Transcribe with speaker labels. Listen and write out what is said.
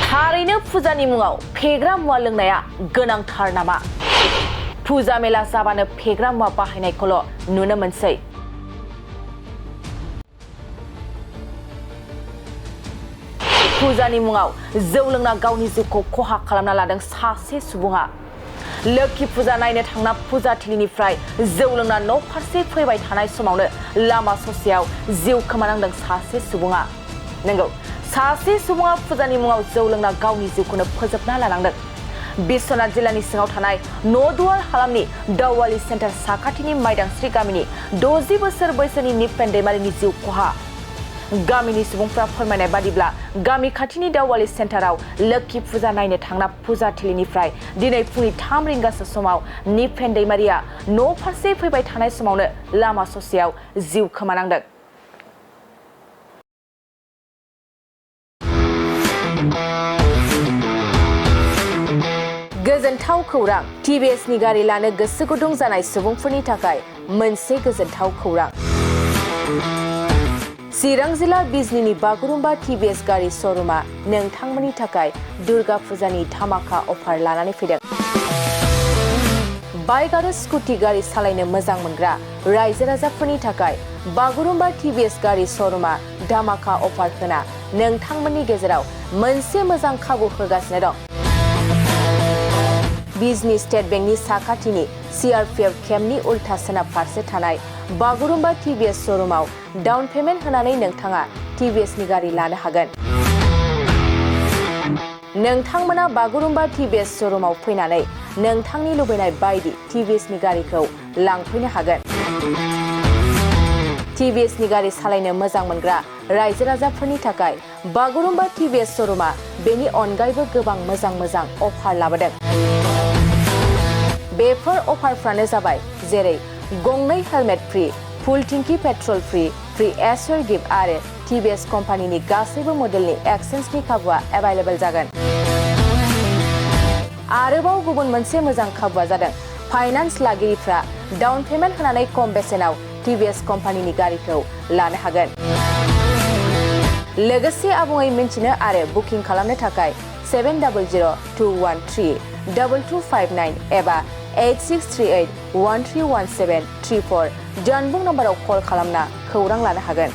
Speaker 1: थारैनो फुजानि मुङाव फेग्रा मुवा लोंनाया गोनांथार नामा? फुजा मेला जाबानो फेग्रा मुवा बाहायनायखौल' नुनो मोनसै। फुजानि मुङाव जौ लोंना गावनि जिउखौ खहा खालामना लादों सासे सुबुङा। लोखि फुजा नायनो थांना फुजाथिलिनिफ्राय जौ लोंना न' फारसे फैबाय थानाय समावनो लामा ससेयाव जिउ खोमानांदों सासे सुबुङा। नंगौ, सासे सुबुङा फुजानि मुङाव जौ लोंना गावनि जिउखौनो फोजोबना लानांदों। बिश्वनाथ जिल्लानि सिङाव थानाय न'दुवार हालामनि दाउवाली सेन्टार साखाथिनि माइदांस्रि गामिनि 60 बोसोर बैसोनि निपेन दैमारिनि जिउ खहा। गामिनि सुबुंफ्रा फोरमायनाय बादिब्ला गामि खाथिनि दाउवाली सेन्टाराव लोखि फुजा नायनो थांना फुजाथिलिनिफ्राय दिनै फुंनि 3 रिंगासो समाव निपेन दैमारिया न' फारसे फैबाय थानाय समावनो लामा ससेयाव जिउ खोमानांदों। गोजोनथाव खौरां। टिभिएसनि गारि लानो गोसो गुदुं जानाय सुबुंफोरनि थाखाय मोनसे गोजोनथाव खौरां। चिरां जिल्ला बिजनीनि बागुरुम्बा टिभिएस गारि श'रुमा नोंथांमोननि थाखाय दुर्गा फुजानि धामाका अफार लानानै फैदों। बाइक आरो स्कुटि गारि सालायनो मोजां मोनग्रा रायजो राजाफोरनि थाखाय बागुरुम्बा टिभिएस गारि श'रुमा धामाका अफार होना नोंथांमोननि गेजेराव मोनसे मोजां खाबु होगासिनो दं। बिजनी स्टेट बेंकनि साखाथिनि CRPF केम्पनि उल्था सोनाब फारसे थानाय बागुरुम्बा टिभिएस श'रुमाव डाउन पेमेन्ट होनानै नोंथाङा टिभिएसनि गारि लानो हागोन। नोंथांमोना बागुरुम्बा टिभिएस श'रुमाव फैनानै नोंथांनि लुबैनाय बायदि टिभिएसनि गारिखौ लांफैनो हागोन। टिभिएसनि गारि सालायनो मोजां मोनग्रा रायजो राजाफोरनि थाखाय बागुरुम्बा टिभिएस श'रुमा बेनि अनगायैबो गोबां मोजां अफार लाबोदों। बेफोर अफारफ्रानो जाबाय जेरै गंनै हेलमेट फ्रि, फुल टिंकि पेट्रल फ्रि एसवेल गिफ्ट आरो टिभिएस कम्पानिनि गासैबो मडेलनि एक्सचेन्जनि खाबुआ एभेलेबल जागोन। आरोबाव गुबुन मोनसे मोजां खाबुआ जादों फाइनान्स लागिरिफ्रा डाउन पेमेन्ट होनानै खम बेसेनाव टिभिएस कम्पानिनि गारिखौ लानो हागोन। लोगोसे आबुङै मिन्थिनो आरो बुकिं खालामनो थाखाय 7002132259 एबा 8638131734 जानबुं नाम्बाराव कल खालामना खौरां लानो हागोन।